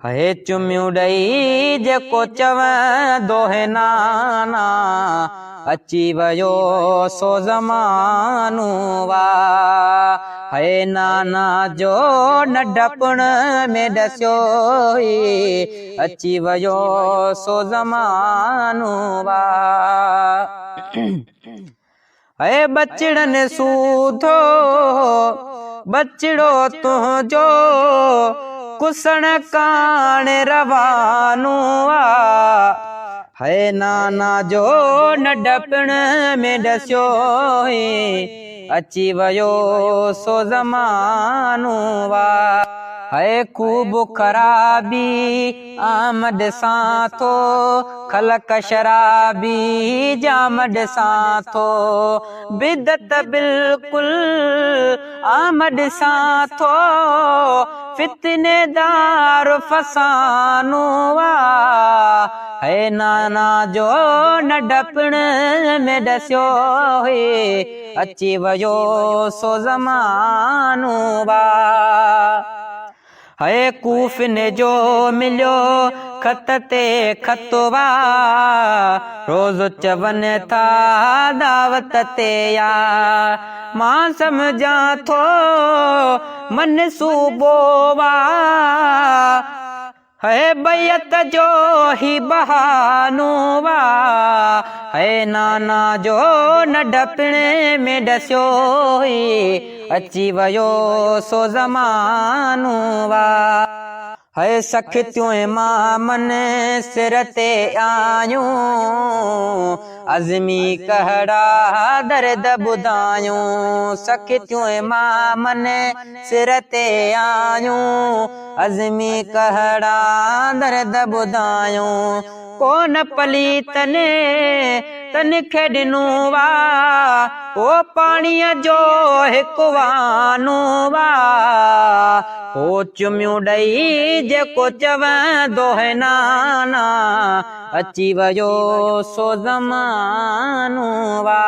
هي چميون ڏئي جيڪو چوندو هي نانا، اچي ويو سو زمانو وا. هي نانا جو ننڍپڻ ۾ ڏسيو هي، اچي ويو سو زمانو وا. اي ٻچڙن سوڌو ٻچڙو تنهنجو ڪسڻ ڪاڻ روانو آ. هي نانا جو ننڍپڻ ۾ ڏسيو هي، اچي ويو سو زمانو آ. هي خوب خرابي عام ڏسان ٿو، خلق شرابي جام ڏسان ٿو، بدعت بلڪل عام ڏسان ٿو، فتنيدار فسانو آ. هي نانا جو ننڍپڻ ۾ ڏسيو هي، اچي ويو سو زمانو آ. هي ڪوفن جو مليو خط تي خط وا، روز چون ٿا دعوت تي آ. مان سمجهان ٿو منصوبو وا، هي بيعت جو هي بهانو وا. هي نانا جو ننڍپڻ ۾ ڏسيو هي، اچي ويو سو زمانو وا. هي سختيون امامن سر تي آيون، عزمي ڪهڙا درد ٻڌايون. سختيون امامن سر تي آيون، عزمي ڪهڙا درد ٻڌايون. ڪونه پليتن تن کي ڏنو وا، او پاڻيء جو هڪ وانو وا. هو چميون ڏئي جيڪو چوندو هي نانا، اچي ويو سو زمانو وا.